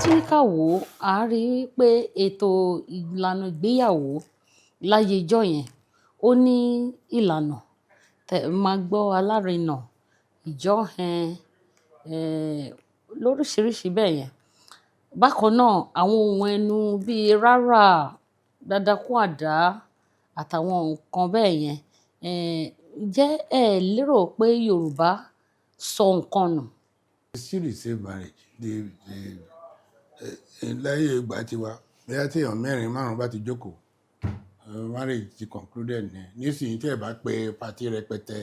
Tún ní ká wò ó, à á rí i pé ètò ìlànà ìgbéyàwó láyé ijọ́ yẹn, ó ní ìlànà. Tẹ máa gbọ́ alárinà, ìjọ́hẹn, lóríṣiríṣi bẹ́ẹ̀ yẹn. Bákan náà, àwọn ohun ẹnu bíi rárá, dadakú àdá àtàwọn nǹkan bẹ́ẹ̀ yẹn. Ǹjẹ́ ẹ lérò pé Yorùbá sọ nǹkan nù? It's still the same marriage. Láyé ìgbà tiwa, bóyá tí èèyàn mẹ́rin márùn-ún bá ti jókòó, marriage ti concluded ni. Nísìnyí tí ẹ bá pe party rẹpẹtẹ,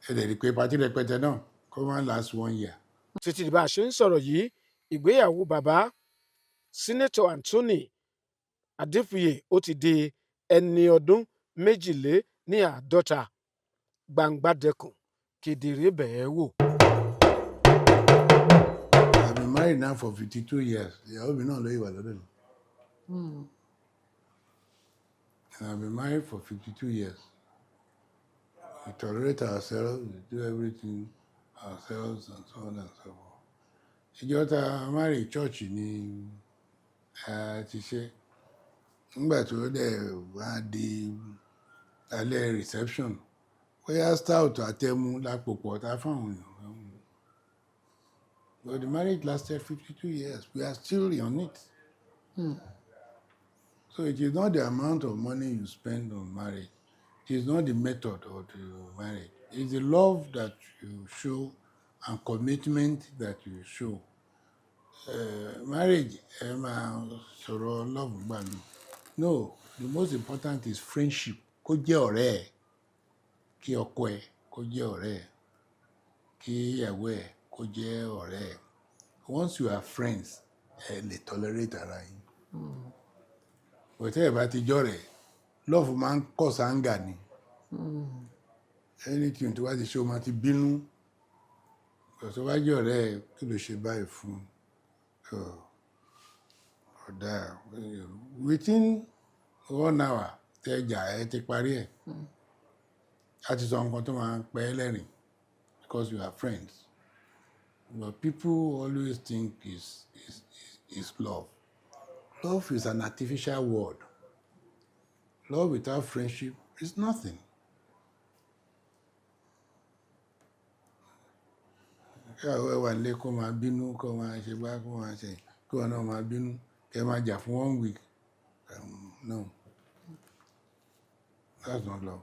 ẹ dẹ̀ rí pé party rẹpẹtẹ náà kó má last one year. Títí di bá a ṣe ń sọ̀rọ̀ yìí, ìgbéyàwó bàbá Senator Anthony Adéfúyè, ó ti di ẹni ọdún 52. Gbangba dẹkùn, kedere bẹ́ẹ̀ wò. I've been married now for 52 years. Ìyàwó mi náà ló ṣì wà lọ́dọ̀ mi. And I've been married for 52 years. We tolerate ourselves, we do everything ourselves and so on and so forth. Ìjọ tá a marry, church ni a ti ṣe. Nígbà tó dẹ̀ wá di alẹ́ reception, bóyá stout àtẹmu la pò pọ̀ tá fún àwọn èèyàn. But the marriage lasted 52 years. We are still on it. So it is not the amount of money you spend on marriage. It is not the method of the marriage. It's the love that you show and commitment that you show. Marriage, ẹ máa sọ̀rọ̀ love gbà mí. No, the most important is friendship. Kó jẹ́ ọ̀rẹ́ ẹ, kí ọkọ ẹ kó jẹ́ ọ̀rẹ́ ẹ, kí ìyàwó ẹ kó jẹ́ ọ̀rẹ́ ẹ. Once you are friends, ẹ lè tolerate ara yín. But tẹ́ ẹ bá ti jọ́rẹ̀ẹ́, love máa ń cause anger ni. Anything tó bá ti ṣe, o máa ti bínú. But tó bá jẹ́ ọ̀rẹ́ ẹ, kí ló ṣe báyìí fún? Ọ̀dà within one hour tẹ́ jà, ẹ ti parí ẹ̀. A ti sọ nǹkan tó máa ń pẹ́ ẹ́ lẹ́rìn because you are friends. But people always think is love. Love is an artificial word. Love without friendship is nothing. Kí ìyàwó ẹ wà nílé kó máa bínú, kó máa ṣe gbá, kó máa ṣe, kí ìwọ náà máa bínú, kí ẹ máa jà fún one week. No. That's not love.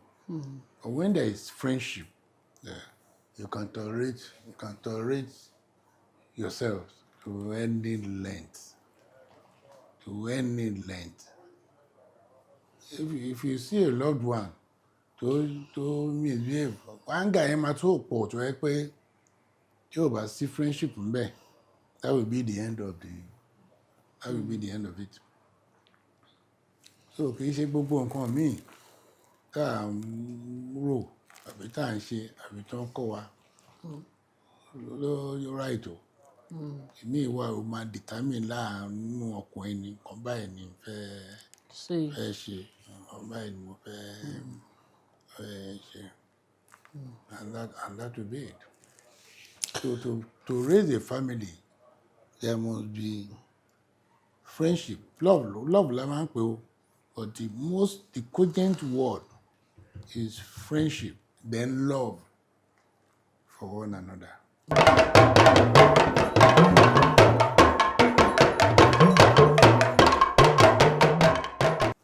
But when there is friendship, yeah, you can tolerate yourself to any length. To any length. If you see a loved one tó misbehave, anger yẹn máa tó pọ̀ tó jẹ́ pé tí ò bá sí friendship ńbẹ̀, that will be the end of it. So kì í ṣe gbogbo nǹkan míì tá à ń rò àbí tá à ń ṣe àbí tó ń kọ́ wa ló right o. Ìmíì wà, ó máa determine láàánú ọkàn ẹni, nǹkan báyìí ni mo fẹ́ ṣe. Fẹ́ ṣe, nǹkan báyìí ni mo fẹ́ fẹ́ ṣe. And that will be it. So to raise a family, there must be friendship. Love, love la máa ń pè o, but the cogent word is friendship, then love for one another.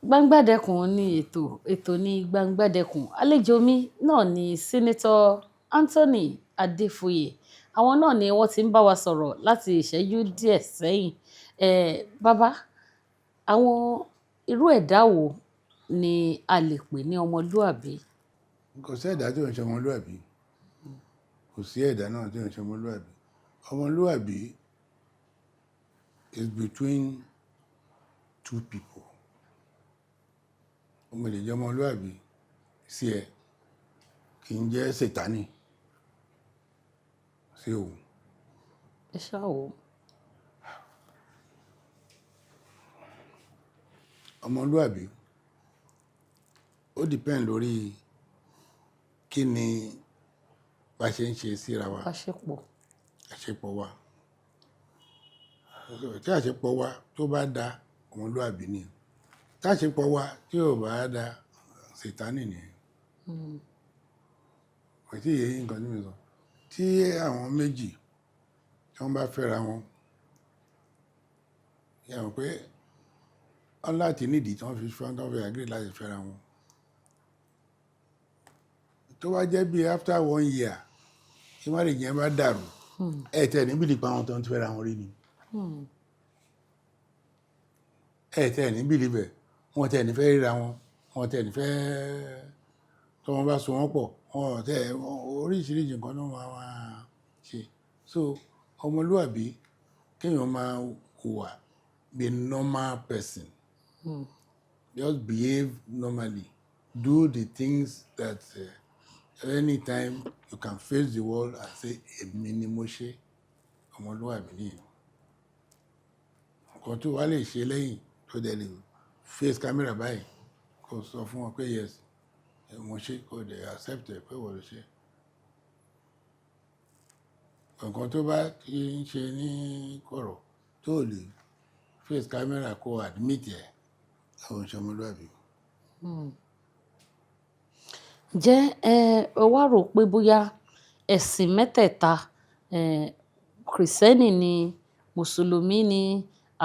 Gbangbadẹkùn ní ètò, ètò ní Gbangbadẹkùn. Àlejò mi náà ni Senator Anthony Adéfoyè. Àwọn náà ni wọ́n ti ń bá wa sọ̀rọ̀ láti ìṣẹ́jú díẹ̀ sẹ́yìn. Bàbá, àwọn irú ẹ̀dá wo ni a lè pè ní ọmọlúàbí? Kò sí ẹ̀dá tí ò ń ṣe ọmọlúàbí. Kò sí ẹ̀dá náà tí ò ń ṣe ọmọlúàbí. Ọmọlúàbí is between two people. Mo lè jẹ́ ọmọlúàbí sí ẹ, kì í jẹ́ Sàtánì sí òun. Ẹ ṣáà wò ó. Ọmọlúàbí, ó depend lórí kí ni bá ṣe ń ṣe síra wa. Àṣepọ̀. Àṣepọ̀ wa. Tí àṣepọ̀ wa tó bá da, ọmọlúwàbí ni. Tí àṣepọ̀ wa tí ò bá da, Sàtánì ni. Kò tí ì yé yín nǹkan tí mo sọ. Tí àwọn méjì tí wọ́n bá fẹ́ra wọn, ẹ mọ̀ pé wọ́n láti nídìí tí wọ́n fi fẹ́, tí wọ́n fi agree láti fẹ́ra wọn. Tó bá jẹ́ bí after one year tí marriage yẹn bá dàrú, ẹ tẹ̀ ní believe pé àwọn tó ń fẹ́ra wọn rí ni. Ẹ tẹ̀ ní believe ẹ̀, wọ́n tẹ̀ ní fẹ́ ríra wọn, wọ́n tẹ̀ ní fẹ́ tí wọ́n bá so wọ́n pọ̀, wọ́n tẹ̀ oríṣiríṣi nǹkan ló máa máa ṣe. So ọmọlúwàbí, kéèyàn máa hùwà bí normal person. Just behave normally. Do the things that anytime you can face the world and say, "Èmi ni mo ṣe." Ọmọlúwàbí nìyẹn. Nǹkan tó wà lè ṣe lẹ́yìn tó dẹ̀ lè face camera báyìí, kó sọ fún wọn pé, "Yes, mo ṣe," kó dẹ̀ accept ẹ̀ pé ìwọ ló ṣe. Nǹkan tó bá ti ń ṣe ní kọ̀rọ̀ tó lè face camera kó admit ẹ̀, ò ń ṣe ọmọlúwàbí. Ǹjẹ́ ẹ wá rò pé bóyá ẹ̀sìn mẹ́tẹ̀ẹ̀ta, Krìstẹ́nì ni, Mùsùlùmí ni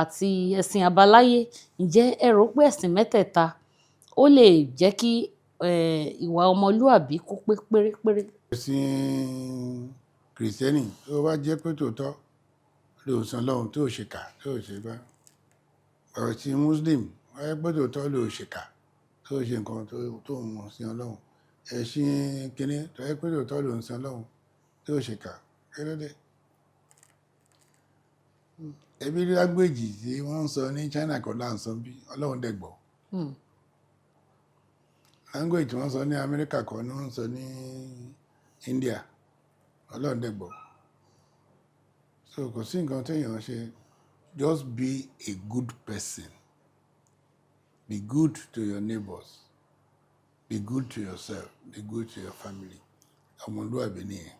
àti ẹ̀sìn àbáláyé, ǹjẹ́ ẹ rò pé ẹ̀sìn mẹ́tẹ̀ẹ̀ta ó lè jẹ́ kí ìwà ọmọlúàbí kó pé pérépéré? Ẹ̀sìn Krìstẹ́nì, tó bá jẹ́ pé tòótọ́ ló sin Ọlọ́run, tó ṣe kà, tó ṣe gbá. Ẹ̀sìn Muslim, wá jẹ́ pé tòótọ́ ló ṣe kà, tó ṣe nǹkan tó ń sin Ọlọ́run. Ẹ̀sìn kíní, tó jẹ́ pé tòótọ́ ló ń sin Ọlọ́run, tó ṣe kà, kí ló dé? Ẹbí language tí wọ́n ń sọ ní China kọ́ là ń sọ bí, Ọlọ́run dẹ̀ gbọ́. Language tí wọ́n ń sọ ní Amẹ́ríkà kọ́ ni wọ́n ń sọ ní India, Ọlọ́run dẹ̀ gbọ́. So kò sí nǹkan tí èèyàn ṣe. Just be a good person. Be good to your neighbors. Be good to yourself. Be good to your family. Ọmọlúwàbí nìyẹn.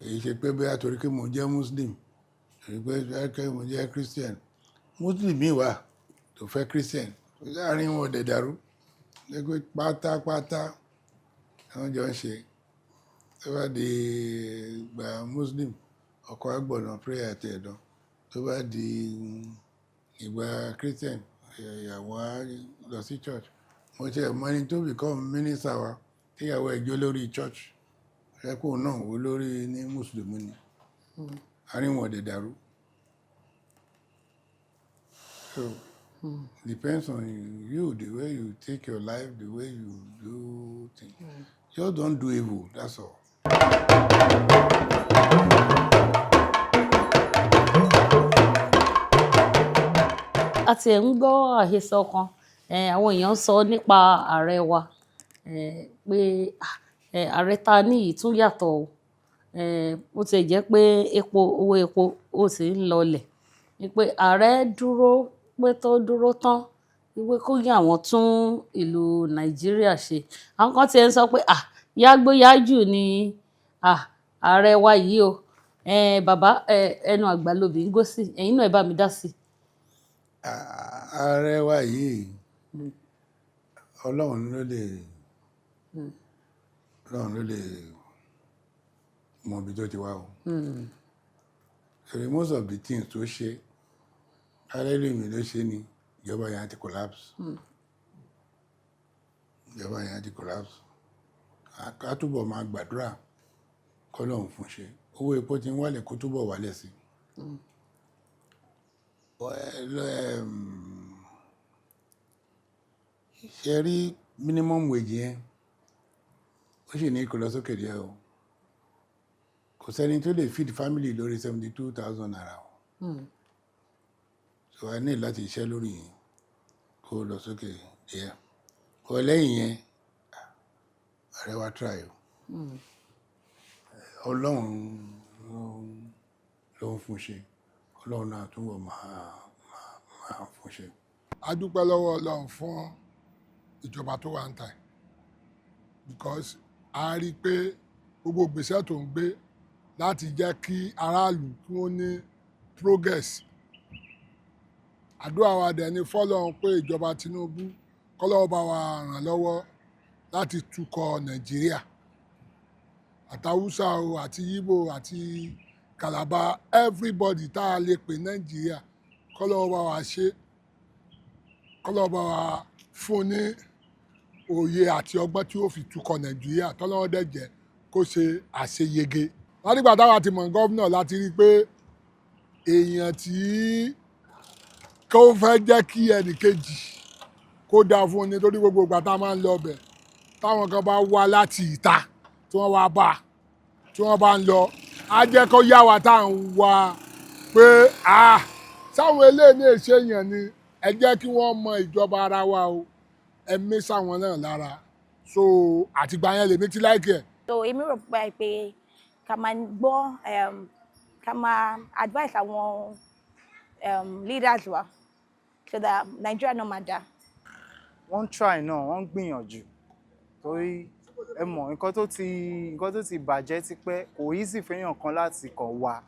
Èyí ṣe pé bóyá torí pé mo jẹ́ Muslim, torí pé mo jẹ́ Christian. Muslim mìí wà tó fẹ́ Christian, láàárín wọn ò dẹ̀ dàrú. Jẹ́ pé pátápátá wọ́n jọ ń ṣe. Tó bá di ìgbà Muslim, ọkọ á gbọ̀nà prayer ti ẹ̀ lọ. Tó bá di ìgbà Christian, ìyàwó á lọ sí church. Mo ti ẹ̀ mọ ẹni tó become minister wa tí ìyàwó ẹ̀ jó lórí church. Jẹ́ pé òun náà olórí ní Mùsùlùmí ni. Àárín wọn ò dẹ̀ dàrú. So depends on you, the way you take your life, the way you do things. Just don't do evil, that's all. A ti ẹ̀ ń gbọ́ àhesọ kan, àwọn èèyàn ń sọ nípa ààrẹ wa, pé ààrẹ ta ní yìí tún yàtọ̀ o. Bó ti ẹ̀ jẹ́ pé epo, owó epo ó sì ń lọlẹ̀. Wípé ààrẹ dúró pé tó dúró tán, wípé kó yá àwọn tún ìlú Nàìjíríà ṣe. Àwọn kan tí ẹ ń sọ pé yágbóyájù ni ààrẹ wa yìí o. Bàbá, ẹnu àgbà lobì ń gbó sí, ẹ̀yin náà ẹ bá mi dá sí. Ààrẹ wa yìí, Ọlọ́run ló lè, Ọlọ́run ló lè mọ ibi tó ti wá o. Torí most of the things tó ṣe, hallelujah ló ṣe ni, ìjọba yẹn á ti collapse. Ìjọba yẹn á ti collapse. Ká túbọ̀ máa gbàdúrà kí Ọlọ́run fún ṣe. Owó epo tí ń wálẹ̀, kó túbọ̀ wálẹ̀ sí. Well, ṣé ẹ rí minimum wage yẹn, ó sì ní kó lọ sókè díẹ̀ o. Kò sẹ́ni tó lè feed family lórí ₦72,000 o. So a ní láti ṣiṣẹ́ lórí yẹn kó lọ sókè díẹ̀. But lẹ́yìn yẹn, ààrẹ wa try o. Ọlọ́run ló ń fún ṣe. Ọlọ́run náà túbọ̀ máa fún ṣe. A dúpẹ́ lọ́wọ́ Ọlọ́run fún ìjọba tó wà níta yìí, because a rí i pé gbogbo ìgbésẹ̀ tó ń gbé Láti jẹ́ kí aráàlú kí wọ́n ní progress. Àdúrà wa dẹ̀ ni fọ́lọ́run pé ìjọba Tinubu, kọ́lọ́run bá wa ràn lọ́wọ́ láti tukọ̀ Nàìjíríà, àtàwùsà o, àti Yíbò, àti Calabar, everybody tá a lè pè Nàìjíríà, kọ́lọ́run bá wa ṣe, kọ́lọ́run bá wa fún ní òye àti ọgbọ́n tí ó fi tukọ̀ Nàìjíríà, tọ́lọ́run dẹ̀ jẹ́ kó ṣe àṣeyege. Látìgbà táwa ti mọ̀ governor, láti rí i pé èèyàn tí kó fẹ́ jẹ́ kí ẹnìkejì kó dáa fún un, nítorí gbogbo ìgbà tá a máa ń lọ ọbẹ̀, táwọn kan bá wá láti ìta tí wọ́n wá bá a, tí wọ́n bá ń lọ, á jẹ́ kó yá wa tá à ń wá pé sáwọn eléyìí ní èsì èèyàn ni. Ẹ jẹ́ kí wọ́n mọ ìjọba ara wa o, ẹ mí sáwọn náà lára. So àtìgbà yẹn lèmi ti like ẹ̀. So èmi rò pé ká máa gbọ́, ká máa advice àwọn leaders wa so that Nigeria náà máa dáa. Wọ́n ń try náà, wọ́n ń gbìyànjú, torí ẹ mọ̀ nǹkan tó ti bàjẹ́ tipẹ́, kò easy fẹ́yàn kan láti kàn wá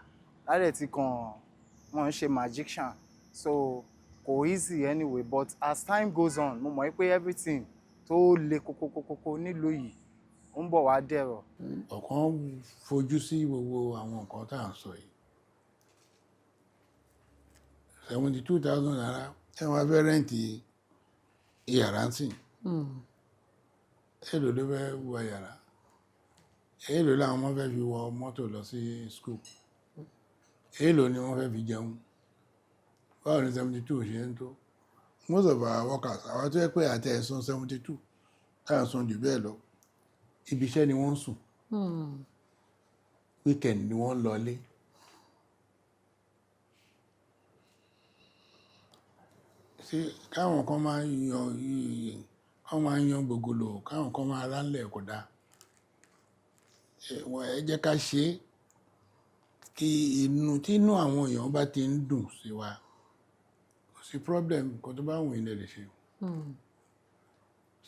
lálẹ́ tí kàn wọ́n ń ṣe magician, so kò easy anyway. But as time goes on, mo mọ̀ pé everything tó le kókókókókó nílùú yìí, ó ń bọ̀ wá dẹ̀rọ̀. Ọ̀kan fojú sí gbogbo àwọn nǹkan tá à ń sọ yìí, ₦72,000 tí wọ́n fẹ́ rent yàrá ń sìn, èló ló fẹ́ wọ yàrá? Èló làwọn ọmọ fẹ́ fi wọ mọ́tò lọ sí school? Èló ni wọ́n fẹ́ fi jẹun? Báwo ni 72 ṣe ń tó? Most of our workers, àwọn tó yẹ pé àti ẹ̀sùn 72 tá à ń san jù bẹ́ẹ̀ lọ, ibi iṣẹ́ ni wọ́n ń sùn, weekend ni wọ́n ń lọlé. Ṣé káwọn kan máa yan, kán máa yan gbogbo, káwọn kan máa ránlẹ̀, kò dáa. Ẹ jẹ́ ká ṣe é kí inú tí inú àwọn èèyàn bá ti ń dùn sí wa, kò sí problem. Nǹkan tó bá wù yín lẹ lè ṣe.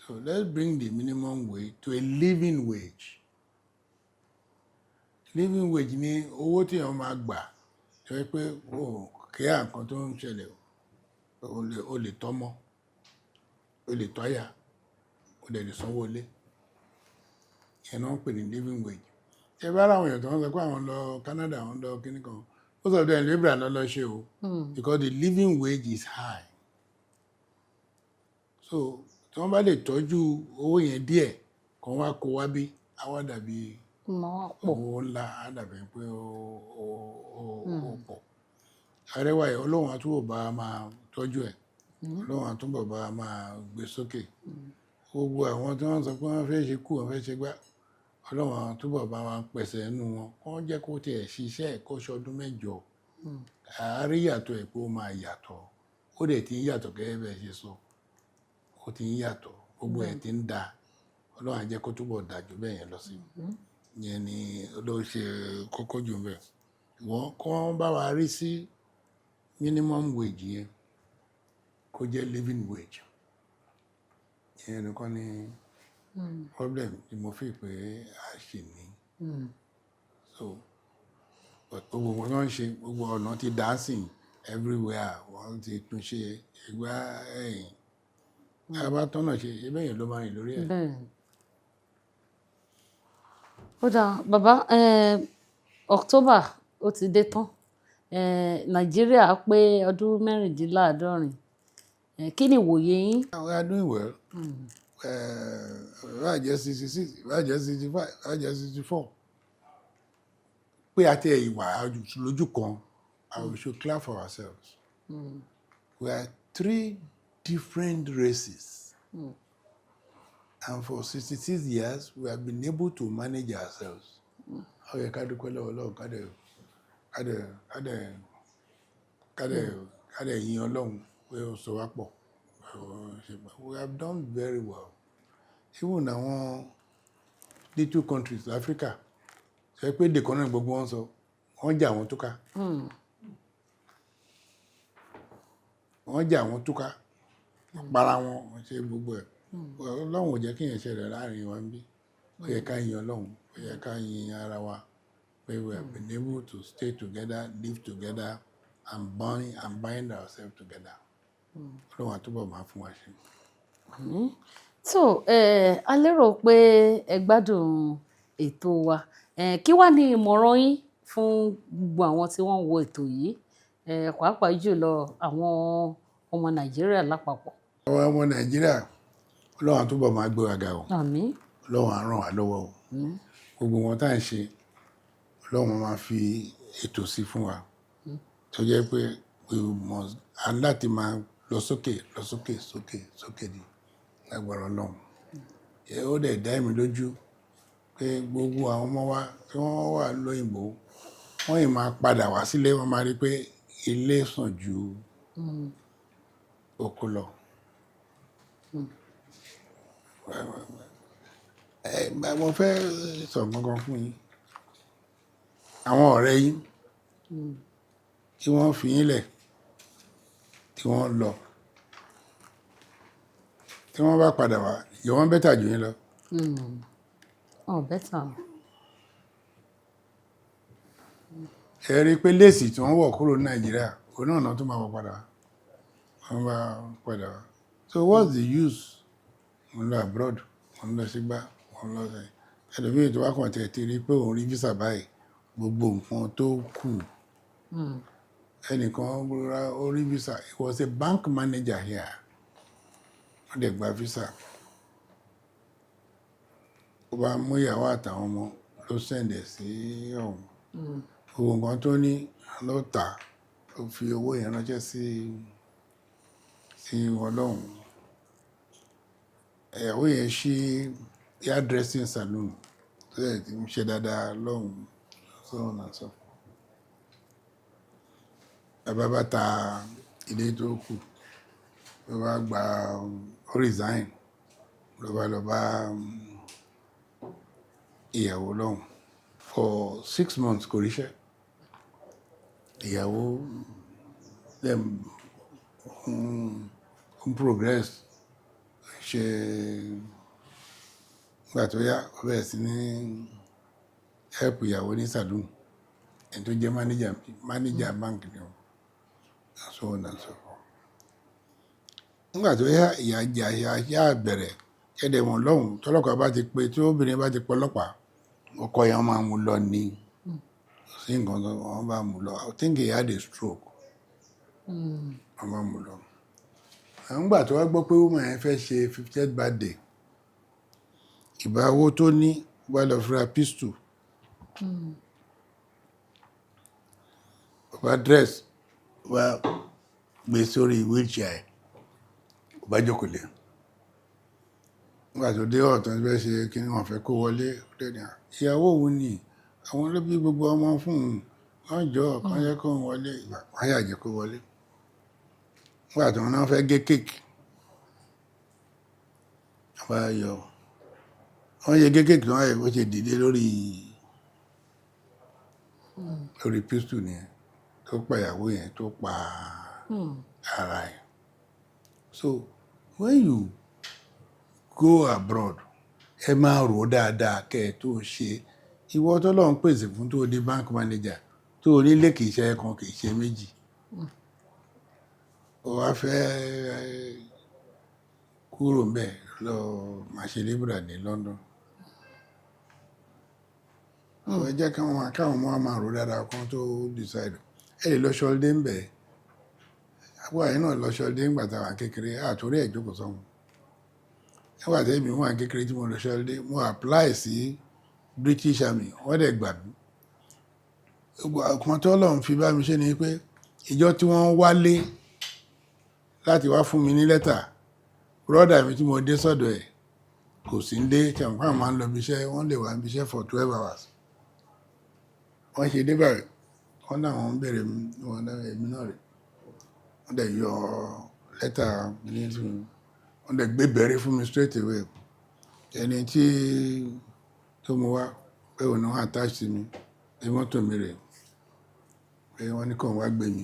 So let's bring the minimum wage to a living wage. Living wage ni owó tí èèyàn máa gbà tó jẹ́ pé o kí à nǹkan tó ń ṣẹlẹ̀, o lè tọ́mọ, o lè tọ́yà, o dẹ̀ lè sanwó ilé. Ìyẹn ni wọ́n ń pè ní living wage. Ẹ bá rí àwọn èèyàn tó ń sọ pé àwọn lọ Canada, àwọn lọ kíní kan, most of them, labourer ló lọ ṣe o, because the living wage is high. So tí wọ́n bá lè tọ́jú owó yẹn díẹ̀, kàn wá kó wá bí, á wá dàbí Mọ́ pọ̀. owó ńlá, á dàbí pé ó pọ̀. Arẹwà yìí, Ọlọ́run á túbọ̀ bá a máa tọ́jú ẹ̀. Ọlọ́run á túbọ̀ bá a máa gbé sókè. Gbogbo àwọn tí wọ́n sọ pé wọ́n fẹ́ ṣe kú, wọ́n fẹ́ ṣe gbá, Ọlọ́run á túbọ̀ bá wa pèsè ẹnu wọn. Kó jẹ́ kó tiẹ̀ ṣiṣẹ́ kó ṣọdún 8. A rí yàtọ̀ ẹ̀ pé ó máa yàtọ̀. Ó dẹ̀ ti ń yàtọ̀ gẹ́gẹ́ bí ẹ ṣe sọ. Ó ti ń yàtọ̀. Gbogbo ẹ̀ ti ń da. Ọlọ́run á jẹ́ kó túbọ̀ dà ju bẹ́ẹ̀ yẹn lọ sí. Ìyẹn ni ló ṣe kókó jù níbẹ̀. Wọ́n kó wọ́n bá wa rí sí minimum wage yẹn kó jẹ́ living wage. Ìyẹn nìkan ni problem tí mo feel pé a ṣì ní. So, but gbogbo nǹkan tó ń ṣe, gbogbo ọ̀nà ti dá sí everywhere, wọ́n ti tún ṣe ìgbà ẹ̀yìn. Tá a bá tọ́nà ṣe, ṣé bẹ́ẹ̀ yẹn ló máa rìn lórí ẹ̀? Bẹ́ẹ̀. Ó dáa, bàbá, October ó ti dé tán. Nàìjíríà pé ọdún 46. Kí ni ìwòye yín? We are doing well. Ìbáà jẹ́ 66, ìbáà jẹ́ 65, ìbáà jẹ́ 64. Pé a ti ẹ̀ wà lójú kan, we should clap for ourselves. We are three different races. And for 66 years, we have been able to manage ourselves. Ó yẹ ká dúpẹ́ lọ́wọ́ Ọlọ́run, ká dẹ̀ yin Ọlọ́run pé ó so wá pọ̀. We have done very well. Even àwọn little countries Africa, ṣe pé èdè kan náà gbogbo wọn sọ, wọ́n jà wọ́n túká. Wọ́n jà wọ́n túká, wọ́n para wọn, wọ́n ṣe gbogbo ẹ̀. Ọlọ́run ò jẹ́ kí ìyẹn ṣẹlẹ̀ láàrin wa níbí. Ó yẹ ká yin Ọlọ́run, ó yẹ ká yin ara wa. Pé we have been able to stay together, live together and bind ourselves together. Ọlọ́run á túbọ̀ máa fún wa ṣe. Àmín. Tó a lérò pé ẹ gbádùn ètò wa. Kí wá ní ìmọ̀ràn yín fún gbogbo àwọn tí wọ́n ń wo ètò yìí, pàápàá jùlọ àwọn ọmọ Nàìjíríà lápapọ̀? Àwọn ọmọ Nàìjíríà, Ọlọ́run á túbọ̀ máa gbé wa ga o. Àmín. Ọlọ́run á ràn wá lọ́wọ́ o. Gbogbo wọn tá à ń ṣe, Ọlọ́run máa fi ètò sí fún wa. Tó jẹ́ pé we must a láti máa lọ sókè, lọ sókè, sókè, sókè ní lágbára Ọlọ́run. Ó dẹ̀ dá èmi lójú pé gbogbo àwọn ọmọ wa tí wọ́n wà lóyìnbó, wọ́n yìí máa padà wá sílé, wọ́n máa rí pé ilé sàn ju oko lọ. Mo fẹ́ sọ nǹkan kan fún yín. Àwọn ọ̀rẹ́ yín tí wọ́n fi yín lẹ̀, tí wọ́n lọ, tí wọ́n bá padà wá, ìyẹn wọ́n better jù yín lọ. Oh, better. Ẹ rí i pé lace tí wọ́n wọ̀ kúrò ní Nàìjíríà, òun náà náà tún máa wọ̀ padà wá. Wọ́n bá padà wá. So what's the use? Mo ń lọ abroad, mo ń lọ sígbà, mo ń lọ sí. Ẹlòmíì tó bá kàn tẹ̀ ti rí pé òun rí visa báyìí, gbogbo nǹkan tó kù. Ẹnìkan ra ó rí visa, he was a bank manager here. Wọ́n dẹ̀ gba visa. Ó bá mú ìyàwó àtàwọn ọmọ ló send ẹ̀ sí ọ̀hún. Gbogbo nǹkan tó ní ló tà, ó fi owó yẹn ránṣẹ́ sí wọn lọ́hùn. Ìyàwó yẹn ṣí hairdressing salon tó dẹ̀ ti ń ṣe dáadáa lọ́hùn, so on and so forth. Bàbá bá ta ilé tó kù, ló bá gba, ó resign, ló bá lọ bá ìyàwó lọ́hùn. For 6 months kò ríṣẹ́. Ìyàwó dem ń progress ṣe. Nígbà tó yá, ó bẹ̀rẹ̀ sí ní help ìyàwó ní saloon. Ẹni tó jẹ́ manager bank ni o, and so on and so forth. Nígbà tó yá, ìyà jẹ ìyà yá bẹ̀rẹ̀. Kẹ́dẹ̀ mọ̀ lọ́hùn, tọ́lọ́pàá bá ti pé, tí obìnrin bá ti pe ọlọ́pàá, ọkọ yẹn máa mú lọ ní. Kò sí nǹkan tó wọ́n bá mú lọ. I think he had a stroke. Wọ́n bá mú lọ. Nígbà tó wá gbọ́ pé woman yẹn fẹ́ ṣe 50th birthday, ìbá owó tó ní ó bá lọ fi ra pistol. Ó bá dress, ó bá gbé sórí wheelchair ẹ̀, ó bá jókòó lé. Nígbà tó dé ọ̀tọ̀ tí fẹ́ ṣe kí ni wọ́n fẹ́ kó wọlé, ó dẹ̀ ní, ìyàwó òun ni, àwọn ló bí gbogbo ọmọ fún òun. Wọ́n jọ kán jẹ́ kó òun wọlé, wọ́n yà jẹ́ kó wọlé. Nígbà tí wọ́n náà fẹ́ gé cake, wọ́n bá yọ, wọ́n ṣe gé cake tí wọ́n yẹ kó ṣe dìde lórí pistol nìyẹn, tó pa ìyàwó yẹn, tó pa ara ẹ̀. So when you go abroad, ẹ máa rò ó dáadáa kẹ́ ẹ tó ṣe. Ìwọ tọ́lọ́run pèsè fún tó di bank manager, tó nílé kìí ṣe ẹ̀kan, kìí ṣe méjì. Ó wá fẹ́ kúrò ńbẹ̀ lọ máa ṣe labourer ní London. Ẹ jẹ́ káwọn ọmọ wa máa rò dáadáa kán tó decide. Ẹ lè lọ ṣọlidé ńbẹ̀. Àwa yìí náà lọ ṣọlidé nígbà tá a wà kékeré, a torí ẹ̀ jókòó sọ́hun. Nígbà tí èmi wà kékeré tí mo lọ ṣọlidé, mo apply sí British Army, wọ́n dẹ̀ gbà mí. Nǹkan tí Ọlọ́run fi bá mi ṣe ni pé ìjọ tí wọ́n wálé láti wá fún mi ní lẹ́tà, brother mi tí mo dé sọ́dọ̀ ẹ̀ kò sí nílé. Ṣé mọ̀ pé àwọn máa ń lọ ibi iṣẹ́, wọ́n lè wà níbi iṣẹ́ for 12 hours. Wọ́n ṣe dé báyìí, wọ́n ní àwọn ń bèèrè mi, wọ́n ní èmi náà rè. Wọ́n dẹ̀ yọ lẹ́tà ní sí mi, wọ́n dẹ̀ gbé bẹ̀rẹ̀ fún mi straight away. Ẹni tí tó mú wá pé òun náà attach sí mi, pé mọ́tò mi rè, pé wọ́n ní kí òun wá gbé mi.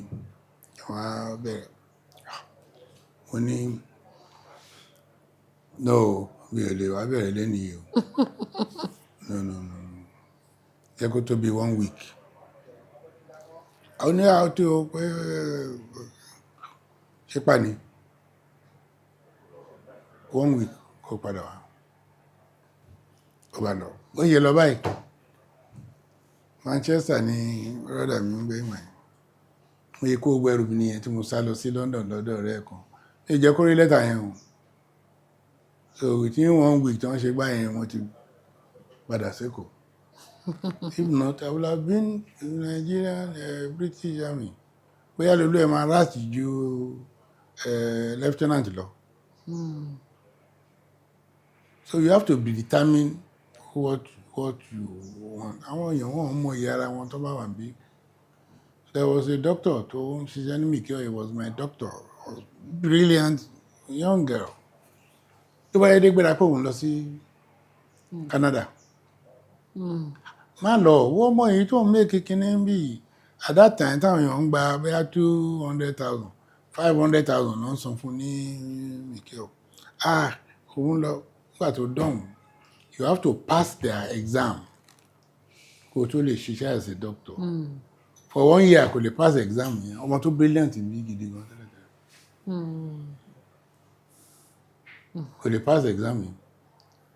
Wọ́n á bẹ̀rẹ̀. Mo ní no, mi ò lè wá bẹ̀rẹ̀ lónìí o. No, no, no, no. Jẹ́ kó tó bí one week. Ó ní àwọn tó pé ṣé pa ni one week kó padà wá. Ó bá lọ. Ó yẹ lọ báyìí. Manchester ni brother mi ń gbé ìmọ̀ yẹn. Mo yẹ kó gbogbo ẹrù mi nìyẹn tí mo sá lọ sí London lọ́dọ̀ ọ̀rẹ́ ẹ̀ kan. Ẹ jẹ́ kó rí lẹ́tà yẹn o. So within one week tí wọ́n ṣe gbá yẹn, wọ́n ti padà s'Ékòó. If not, I would have been in Nigerian British Army. Bóyá lolú ẹ̀ máa ráàtì ju lieutenant lọ. So you have to be determined what you want. Àwọn èèyàn wọn mọ iye ara wọn tó bá wà níbí. There was a doctor tó ń ṣiṣẹ́ ní Mikio, he was my doctor. Was brilliant young girl. Tó bá yẹ dé gbéra pé òun lọ sí Canada. Má lọ, wọ́n mọ èyí tó ń make kinní ń bì. At that time táwọn èèyàn ń gba bóyá 200,000, 500,000 ló ń san fún ní Mikio. Ah, òun lọ nígbà tó dọ̀hùn. You have to pass their exam kó o tó lè ṣiṣẹ́ as a doctor. For one year kò lè pass exam yẹn. Ọmọ tó brilliant ní gidi gan tẹ́lẹ̀tẹ́lẹ̀. Kò lè pass exam yẹn.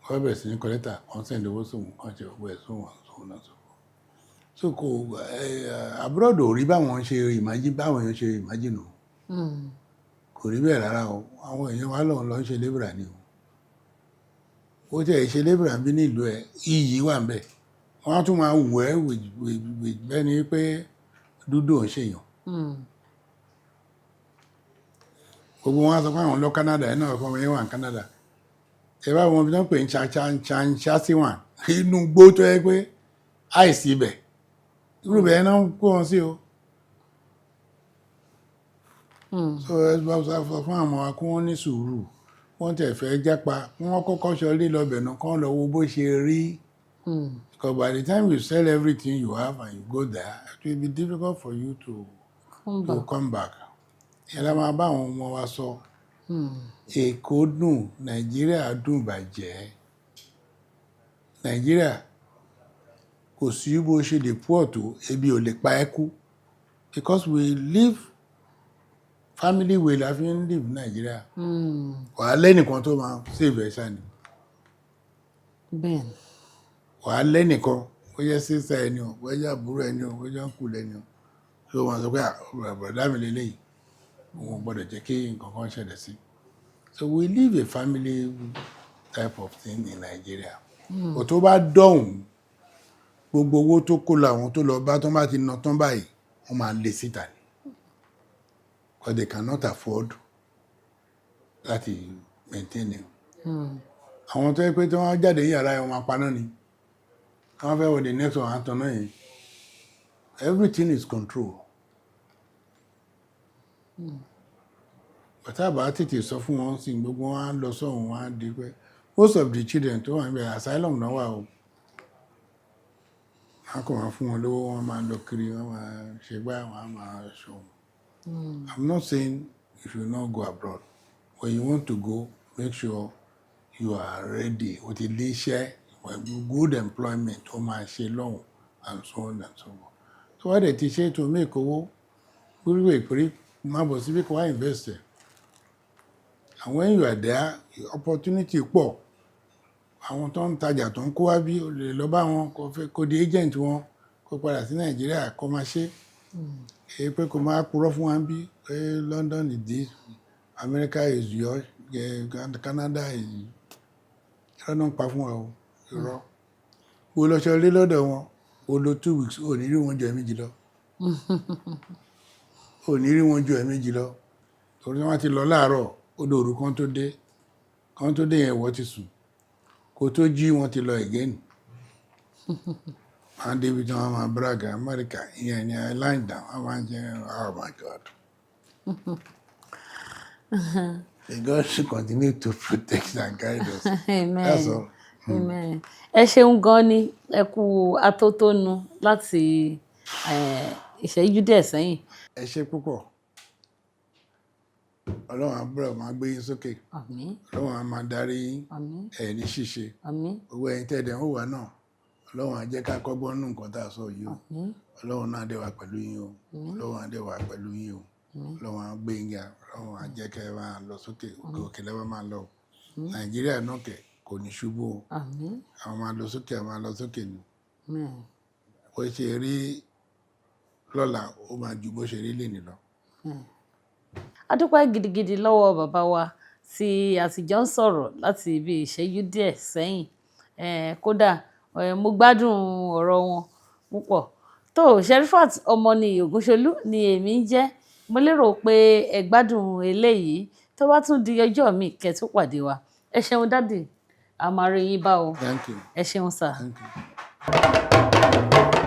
Wọ́n bẹ̀rẹ̀ sí ní kọ lẹ́tà, wọ́n send owó sóhun, wọ́n ṣe gbogbo ẹ̀ sóhun, sóhun náà sóhun. So kò abroad ò rí báwọn ṣe imagine, báwọn èèyàn ṣe imagine o. Kò rí bẹ́ẹ̀ rárá o. Àwọn èèyàn wa lọ́hùn lọ ń ṣe labourer ni o. Ó tiẹ̀ ṣe labourer bí ní ìlú ẹ̀, iyì wà ńbẹ̀. Wọ́n á tún máa wù ẹ́ with bẹ́ẹ̀ ni pé dúdú ò ń ṣèyàn. Gbogbo wọn á sọ pé àwọn lọ Canada, ẹ̀ náà fọmọ yẹn wà ní Canada. Ẹ bá wọn bí wọ́n pè ní Saskatchewan, inú igbó tó yẹ pé àìsí ibẹ̀. Irú ibẹ̀ náà ń kó wọn sí o. So ẹ bá sọ fún àwọn ọmọ wa kí wọ́n ní sùúrù. Wọ́n tẹ̀ fẹ́ jápa, kí wọ́n kọ́kọ́ ṣọlé lọ bẹ̀ náà, kí wọ́n lọ wo bó ṣe rí. Because by the time you sell everything you have and you go there, it will be difficult for you to Come to back. come back. Ìyẹn la máa bá àwọn ọmọ wa sọ. Èkó dùn, Nàìjíríà dùn bàjẹ́. Nàìjíríà kò sí bó ṣe lè poor tó, ebi ò lè pa ẹ́ kú. Because we live family way la fi ń live Nàìjíríà. Wà á lẹ́nìkan tó máa save ẹ̀ ṣá ni. Bẹ́ẹ̀ni. Wà á lẹ́nìkan, bó jẹ́ sister ẹni o, bó jẹ́ àbúrò ẹni o, bó jẹ́ uncle ẹni o. So wọ́n sọ pé bọ̀dá mi lélẹ́yìí, òun ò gbọdọ̀ jẹ́ kí nǹkan kan ṣẹlẹ̀ sí. So we live a family type of thing in Nigeria. Kò tó bá dọ̀hùn, gbogbo owó tó kó lọ, àwọn tó lọ bá tó bá ti ná tán báyìí, wọ́n máa lé síta ni. Because they cannot afford láti maintain it. Àwọn tó yẹ pé tí wọ́n jáde ní yàrá yẹn, wọ́n máa paná ni. Wọ́n fẹ́ wọ the next one, á tanná yẹn. Everything is control. Bàtà bá tètè sọ fún wọn sí, gbogbo wọn á lọ sọ́hùn, wọn á di pé most of the children tó wà níbẹ̀, asylum náà wà o. Wọ́n á kàn wọ́n fún wọn lówó, wọ́n máa lọ kiri, wọ́n máa ṣe gbá, wọ́n á máa ṣòwò. I'm not saying you should not go abroad. When you want to go, make sure you are ready. O ti lé iṣẹ́, good employment tó máa ṣe lọ́hùn and so on and so forth. Tó bá dẹ̀ ti ṣe tó make owó, gbóríwò ìpírí má bọ̀ síbí kó wá invest ẹ̀. And when you are there, opportunity pọ̀. Àwọn tó ń tajà tó ń kó wá bí, o lè lọ bá wọn kó fẹ́ kó di agent wọn, kó padà sí Nàìjíríà kó máa ṣe. Èyí pé kó máa purọ́ fún wa bí pé London is this, America is yours, Canada is, irọ́ náà ń pa fún wa o, irọ́. Wo lọ ṣe rí lọ́dọ̀ wọn, o lo 2 weeks, o ò ní rí wọn ju ẹ̀ẹ̀mejì lọ. O ò ní rí wọn ju ẹ̀ẹ̀mejì lọ. Torí wọ́n ti lọ láàárọ̀, ó dòru kan tó dé. Kan tó dé yẹn, ìwọ ti sùn. Kó tó jí, wọ́n ti lọ again. Wọ́n á débi tí wọ́n máa brag America, ìyẹn ni I lie down, wọ́n máa ń jẹ́, oh my God. May God should continue to protect and guide us. Amen. That's all. Amen. Ẹ ṣeun gan ni, ẹ kú atótónu láti ìṣẹ́jú díẹ̀ sẹ́yìn. Ẹ ṣé púpọ̀. Ọlọ́run á búrọ̀ máa gbé yín sókè. Àmín. Ọlọ́run á máa darí yín. Àmín. Ẹ ní ṣíṣe. Àmín. Gbogbo ẹ̀yin tẹ́ ẹ dẹ̀ ń wò wá náà, Ọlọ́run á jẹ́ ká kọ́gbọ́n nínú nǹkan tá a sọ yìí o. Àmín. Ọlọ́run náà dẹ̀ wà pẹ̀lú yín o. Ọlọ́run á dẹ̀ wà pẹ̀lú yín o. Ọlọ́run á gbé yín ga. Ọlọ́run á jẹ́ kẹ́ ẹ máa lọ sókè, òkè òkè lẹ́wọ́ máa lọ o. Nàìjíríà náà kẹ̀ kò ní ṣubú o. Àmín. Àwọn máa lọ sókè, àwọn máa lọ sókè ni. Àmín. Bó ṣe rí lọ́la, ó máa ju bó ṣe rí lénìí lọ. A dúpẹ́ gidigidi lọ́wọ́ bàbá wa tí a ti jọ ń sọ̀rọ̀ láti bí ìṣẹ́jú díẹ̀ sẹ́yìn. Kódà mo gbádùn ọ̀rọ̀ wọn púpọ̀. Tó Sherifat Ọmọnìyí Ògúnṣolú ni èmi ń jẹ́. Mo lérò pé ẹ gbádùn eléyìí. Tó bá tún di ọjọ́ mi kẹ́ tún pàdé wa. Ẹ ṣeun, daddy, a máa rí yín bá o. Thank you. Ẹ ṣeun, sir. Thank you.